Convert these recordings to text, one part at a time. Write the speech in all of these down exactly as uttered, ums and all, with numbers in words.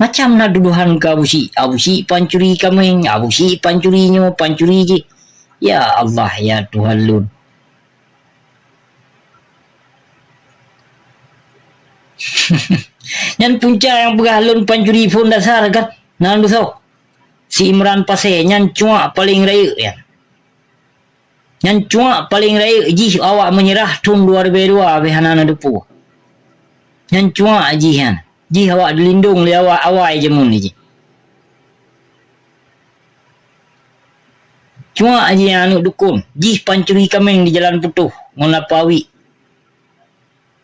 Macam na tudohan keu Abu Syik, Abu Syik pancuri kaméng, Abu Syik pancuri nyoe, pancuri jih. Ya Allah, ya Tuhan lôn. Nyan punca nyang peugah lôn pancuri phon dasar kan? Na lôn soe? Si Imran Pasè, nyan cuak paleng rayeuk nyan. Nyan cuak paleng rayeuk jih awak meunyeurah thon dua ribèe dua beh hana neuteupeue. Nyan cuak jih nyan. Jih awak dilindong lé awak awai jameun jih. Cuak jih nyan aneuk dukon, jih pancuri kaméng di Jalan Putôh ngon Lapawiek.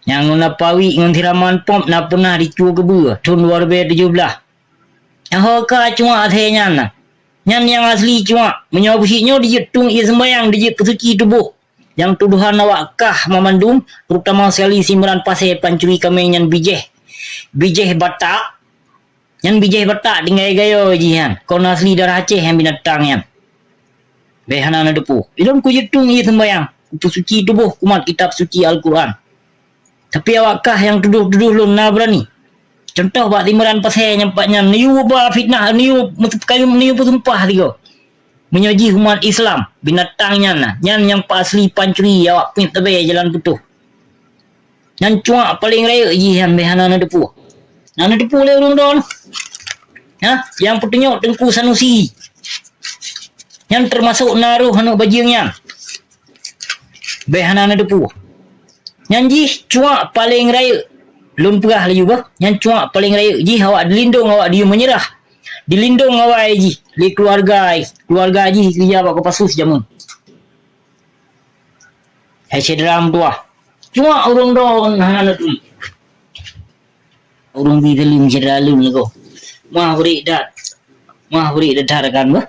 Nyang ngon Lapawiek ngon Siraman Pop na peunah dicue keubeue thon dua ribèe tujoh blah. Nyan ho ka cuak asèe nyan na. Nyan nyang asli cuak. Meunyoe Abu Syik nyoe dijeuet tueng ié seumbahyang, dijeuet peusuci tuboh. Nyang tudohan awak kah mamandum, terutama sekali si Imran Pasè pancuri kaméng nyan bijèh. Bijèh Batak. Nyan bijèh Batak tinggai gayo jih nyan. Kon asli darah Aceh nyan binatang nyan. Beh hana neuteupeue. Ilôn kujeuet tueng ié seumbahyang, kupeusuci tuboh kumat kitab suci Al-Quran. Tapi awak kah nyang tudoh-tudoh lôn na beurani. Cuntoh bak si Imran Pasè nyang pat nyan, neuyue ba fitnah, neuyue meuseup-, neuyue peusumpah sigoe. Meunyoe jih umat Islam, binatang nyan na, nyan nyang pa-, asli pancuri awak peuet tabé Jalan Putôh. Nyan cuak paleng rayeuk jih nyan beh hana neuteupeue. Na neuteupeue lé ureueng droe. Ha? Nyang peutunyok Teungku Sanusi. Nyan teumasok na roh aneuk bajeueng nyan. Beh hana neuteupeue. Nyan jih cuak paleng rayeuk. Lôn peugah laju bah, nyan cuak paleng rayeuk jih awak dilindong awak diyum meunyeurah. Dilindong awai jih lé keuluwarga, keuluwarga jih geujak bak Kopassus jameun. Hai syedara meutuwah, cuak ureueng droe hana neuturi. Ureueng bi zalim syedara lôn lagoe. Mah bri that. Mah bri that that rakan bah.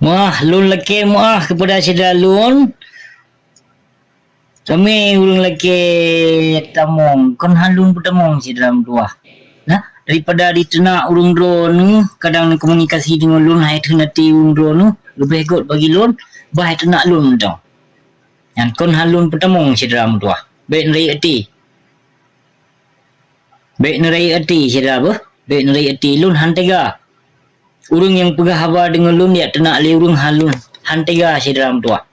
Wah, lôn lakèe meu'ah keupada syedara lôn. Kami ureueng lakèe tamong, kon han lôn peutamong syedara meutuwah. Nah, daripada diteunak ureueng droeneuh, kadang neukomunikasi deungon lôn hai theun até ureueng droeneuh, leubeh göt bagi lôn, bah hai teunak lôn mantong. Nyan kon han lôn peutamong syedara meutuwah. Bèk neurayeuk até. Bèk neurayeuk até syedara beuh. Bèk neurayeuk até, lôn han teuga. Ureueng nyang peugah haba deungon lôn jak teunak lé ureueng han lôn, han teuga syedara meutuwah.